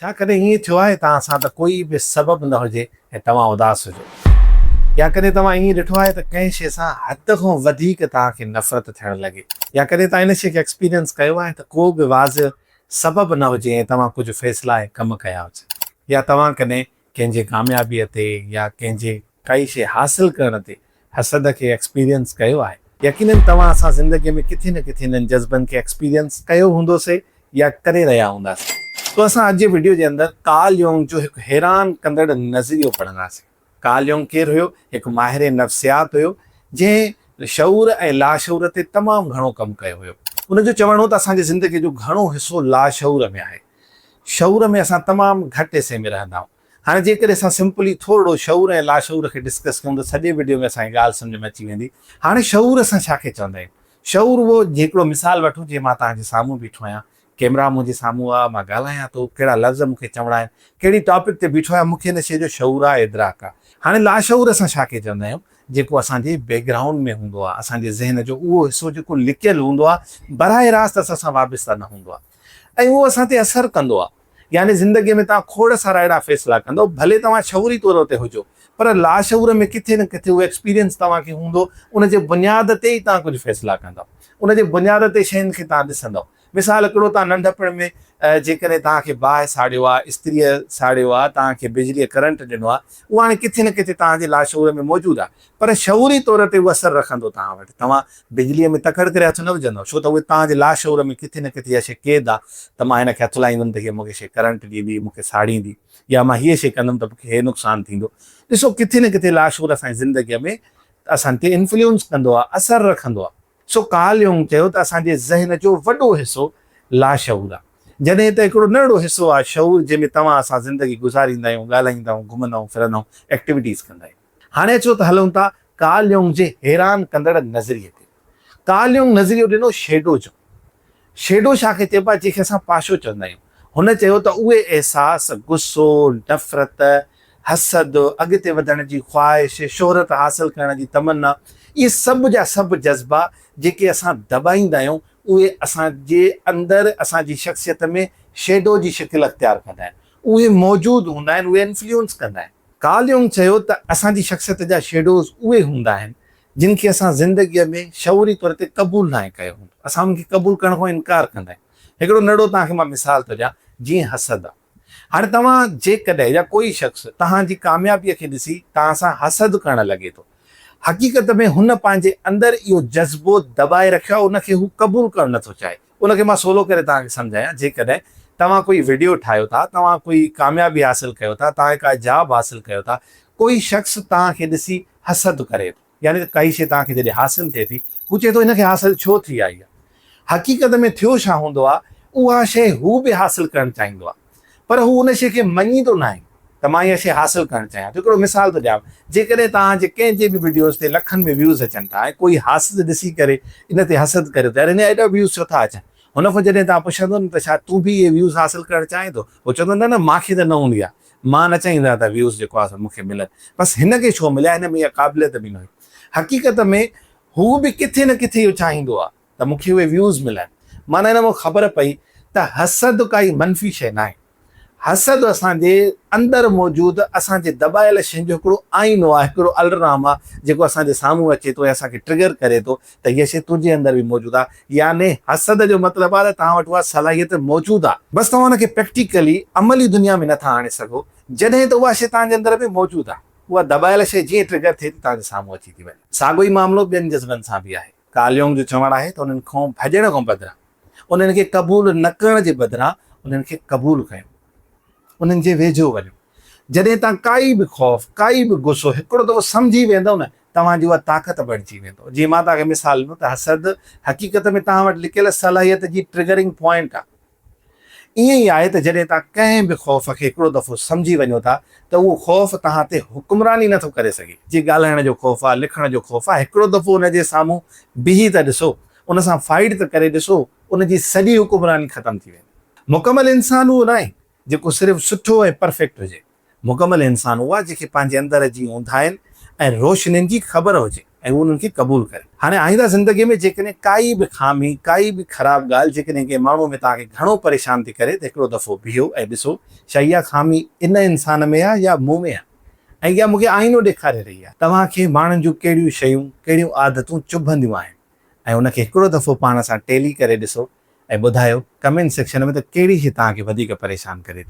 ڇا ڪڏهن ائين ٿيو آهي توهان سان ته ڪوئي به سبب نه هجي ۽ توهان اداس هجو؟ يا ڪڏهن توهان ائين ڏٺو آهي ته ڪنهن شيء سان حد کان وڌيڪ توهان کي نفرت ٿيڻ لڳي؟ يا ڪڏهن توهان ان شيء کي ايڪسپيرينس ڪيو آهي ته ڪو به واضح سبب نه هجي ۽ توهان ڪجهه فيصلا ۽ ڪم ڪيا هجن؟ يا توهان ڪڏهن ڪنهن جي ڪاميابيء تي يا ڪنهن جي ڪائي شيء حاصل ڪرڻ تي حسد کي ايڪسپيرينس ڪيو آهي. يقينن توهان اسان زندگي ۾ ڪٿي نه ڪٿي انهن جذبن کي ايڪسپيرينس ڪيو هوندو سي يا ڪري رهيا هونداسين. سو اسان اڄ جي وڊيو جي اندر ڪارل يونگ جو هڪ حيران ڪندڙ نظريو پڙهنداسين. ڪارل يونگ ڪير هيو؟ هڪ ماهر نفسيات هيو جنهن شعور ۽ لاشعور تي تمام گهڻو ڪم ڪيو هيو. ان جو چوڻ هو ته اسان جي زندگي جو گهڻو حصو لاشعور ۾ آهي. شعور ۾ اسان تمام گهٽ حصي ۾ رهندا آهيون. هاڻي جيڪڏهن اسان سمپلي ٿورڙو شعور ۽ لاشعور کي ڊسڪس ڪيون ته سڄي وڊيو ۾ اسان کي ڳالهه سمجهه ۾ اچي ويندي. هاڻي شعور اسان ڇا کي چوندا آهيون؟ شعور اهو جيئن هڪڙو مثال وٺون جيئن مان توهان جي سامهون بيٺو آهيان، ڪيمرا منهنجي سامهون آهي، مان ڳالهايان ٿو، ڪهڙا لفظ مون کي چوڻا آهن، ڪهڙي ٽاپڪ تي بيٺو آهيان، مون کي ان شيء جو شعور آهي، ادراڪ آهي. هاڻي لاشعور اسان ڇا کي چوندا آهيون؟ جيڪو اسان جي بيڪ گرائونڊ ۾ هوندو آهي، اسان جي ذهن جو اهو حصو جيڪو لڪيل هوندو آهي، براهه راست اسان سان وابسته نه هوندو آهي ۽ اهو اسان تي اثر ڪندو آهي. يعني زندگيء ۾ توهان کوڙ سارا اهڙا فيصلا ڪندؤ، ڀلي توهان شعوري طور تي هجو، پر لاشعور ۾ ڪٿي نه ڪٿي اهو ايڪسپيرينس توهان کي هوندو، ان جي بنياد تي ئي توهان ڪجهه فيصلا ڪندؤ، ان جي بنياد تي شين کي توهان ڏسندؤ. مثال هڪڙو توهان ننڍپڻ ۾ جيڪڏهن توهان کي باهه ساڙيو آهي، استريء ساڙيو آهي، توهان کي بجليء ڪرنٽ ڏنو آهي، اهو هاڻي ڪٿي نه ڪٿي توهان جي لاشعور ۾ موجود آهي، پر شعوري طور تي اهو اثر رکندو توهان وٽ. توهان بجليء ۾ تڪڙ ڪري هٿ نه وجهندؤ، ڇو ته اهي توهان جي لاشعور ۾ ڪٿي نه ڪٿي اها شيء قيد آهي ته مان هن کي هٿ لائيندم ته هيء مون کي شيء ڪرنٽ ڏيندي، مون کي ساڙيندي يا مان هيء شيء ڪندم ته مون کي هي نقصان ٿيندو. ڏسو ڪٿي نه ڪٿي لاشعور اسان جي زندگيء ۾ اسان تي انفلوئنس ڪندو آهي، اثر رکندو آهي. سو ڪارل يونگ چيو ته اسان جي ذهن جو وڏو حصو لاشعور آهي. جڏهن ته هڪڙو ننڍڙو حصو آهي شعور جنهن ۾ توهان اسان زندگي گذاريندا آهيون، ڳالهائيندا آهيون، گهمندا آهيون، ڦرندا آهيون، ايڪٽيوٽيز ڪندا آهيون. هاڻي اچو ته هلون ٿا ڪارل يونگ جي حيران ڪندڙ نظريي تي. ڪارل يونگ نظريو ڏنو شيڊو جو. شيڊو ڇا کي چئبو آهي جنهن کي اسان پاشو چوندا آهيون. هن چيو ته اهي احساس، غصو، نفرت، حسد، اڳتي وڌڻ جي خواهش، شهرت حاصل ڪرڻ جي تمنا، اهي سڀ جا سڀ جذبا جيڪي اسان دٻائيندا آهيون اهي اسان جي اندر اسان جي شخصيت ۾ شيڊو جي شڪل اختيار ڪندا آهن. اهي موجود هوندا آهن، اهي انفلوئنس ڪندا آهن. ڪارل يونگ چيو ته اسان جي شخصيت جا شيڊوز اهي هوندا آهن جن کي اسان زندگيء ۾ شعوري طور تي قبول ناهي ڪيو هوندو. اسان انهن کي قبول ڪرڻ کان انڪار ڪندا آهيون. هڪڙو ننڍڙو توهان کي مان مثال ٿو ڏيان جيئن حسد آهي. هاڻي توهان جيڪڏهن يا ڪوئي شخص توهان جي ڪاميابيء کي ڏسي توهان سان حسد ڪرڻ لڳي ٿو. حقيقت ۾ هن پنهنجي اندر اهو جذبو دٻائي رکيو آهي ان کي هو قبول ڪرڻ نٿو چاهي. ان کي مان سولو ڪري توهان کي سمجهايان، جيڪڏهن توهان ڪوئي وڊيو ٺاهيو ٿا، توهان ڪوئي ڪاميابي حاصل ڪيو ٿا، توهان ڪا جاب حاصل ڪيو ٿا، ڪوئي شخص توهان کي ڏسي حسد ڪري ٿو، يعني ته ڪائي شيء توهان کي جڏهن حاصل ٿئي ٿي، هو چئي ٿو هن کي حاصل ڇو ٿي آهي اها؟ حقيقت ۾ ٿيو ڇا هوندو آهي، اها شيء هو به حاصل ڪرڻ چاهيندو آهي، پر هو ان شيء کي مڃيندو ناهي ته مان اها شيء حاصل ڪرڻ چاهيان ٿو. هڪڙو مثال ٿو ڏيانو، جيڪڏهن توهان جي ڪنهن جي به وڊيوز تي لکن ۾ ويوز اچن ٿا ۽ ڪوئي حاسد ڏسي ڪري ان تي حسد ڪري ٿو يار هن جا ايڏا ويوز ڇو ٿا اچن؟ هن کان جڏهن توهان پڇندو نه ته ڇا تون به اهي ويوز حاصل ڪرڻ چاهين ٿو؟ هو چوندو نه نه مان کي ته نه هوندي آهي، مان نه چاهيندو آهيان ته ويوز جيڪو آهي سو مون کي ملن، بس هن کي ڇو مليا، هن ۾ اها قابليت به نه هئي. حقيقت ۾ هو به ڪٿي نه ڪٿي اهو چاهيندو آهي. ته مون کي اهي ويوز ملن. معنيٰ ان مان خبر پئي ته حسد ڪائي منفي شيء ناهي. حسد اسان جي اندر موجود اسان جي دٻايل شين جو هڪڙو آئينو آهي، هڪڙو الرام آهي جيڪو اسان جي سامهون اچي ٿو ۽ اسان کي ٽرگر ڪري ٿو ته هيء شيء تنهنجي اندر به موجود آهي. يعني حسد جو مطلب آهي ته توهان وٽ اها صلاحيت موجود آهي. بس توهان ان کي پريڪٽيڪلي، عملي دنيا ۾ نٿا آڻي سگهو، جڏهن ته اها شيء توهان جي اندر ۾ موجود آهي. اها دٻايل شيء جيئن ٽرگر ٿئي ٿي توهان جي سامهون اچي ٿي وڃي. ساڳيو ئي معاملو ٻين جذبن سان به آهي. ڪاليونگ جو چوڻ آهي ته انهن کان ڀڄڻ کان بدران، انهن کي قبول نه ڪرڻ جي بدران انهن کي قبول ڪيو، انهن جي ويجهو وڃو. جڏهن توهان ڪائي به خوف، ڪائي به غصو هڪڙو دفعو سمجهي ويندؤ نه، توهان جي اها طاقت بڻجي ويندو. جيئن مان توهان کي مثال ڏنو ته حسد حقيقت ۾ توهان وٽ لڪيل صلاحيت جي ٽرگرنگ پوائنٽ آهي. ائين ئي آهي ته جڏهن توهان ڪنهن به خوف کي هڪڙو دفعو سمجهي وڃو ٿا ته اهو خوف توهان تي حڪمراني نه ٿو ڪري سگهي. جيئن ڳالهائڻ جو خوف آهي، لکڻ جو خوف آهي، هڪڙو دفعو ان جي سامهون بيهي ته ڏسو، ان سان فائيٽ ته ڪري ڏسو، ان جي سڄي حڪمراني ختم ٿي ويندي. مڪمل انسان اهو ناهي جيڪو صرف سٺو ۽ پرفيڪٽ هجي. مڪمل انسان اهو آهي جنهن کي پنهنجي اندر جي اونداهين ۽ روشنين جي خبر هجي. ۽ هو انهن کي قبول ڪري. هاڻي آئنده زندگي ۾ جيڪڏهن ڪائي به خامي، ڪائي به خراب ڳالهه جيڪڏهن ڪنهن ماڻهوء ۾ توهان کي گهڻو پريشان ٿي ڪري ته هڪڙو دفعو بيهو ۽ ڏسو ڇا اها خامي ان انسان ۾ آهي يا مون ۾ آهي ۽ اها مون کي آئينو ڏيکاري رهي آهي. توهان کي ماڻهن جون ڪهڙيون شيون، ڪهڙيون عادتون چڀنديون آهن ۽ ان کي هڪڙو دفعو پاڻ سان ٽيلي ڪري ڏسو ۽ ٻڌايو ڪمينٽ سيڪشن ۾ ته ڪهڙي شيء توهان کي وڌيڪ پريشان ڪري ٿي.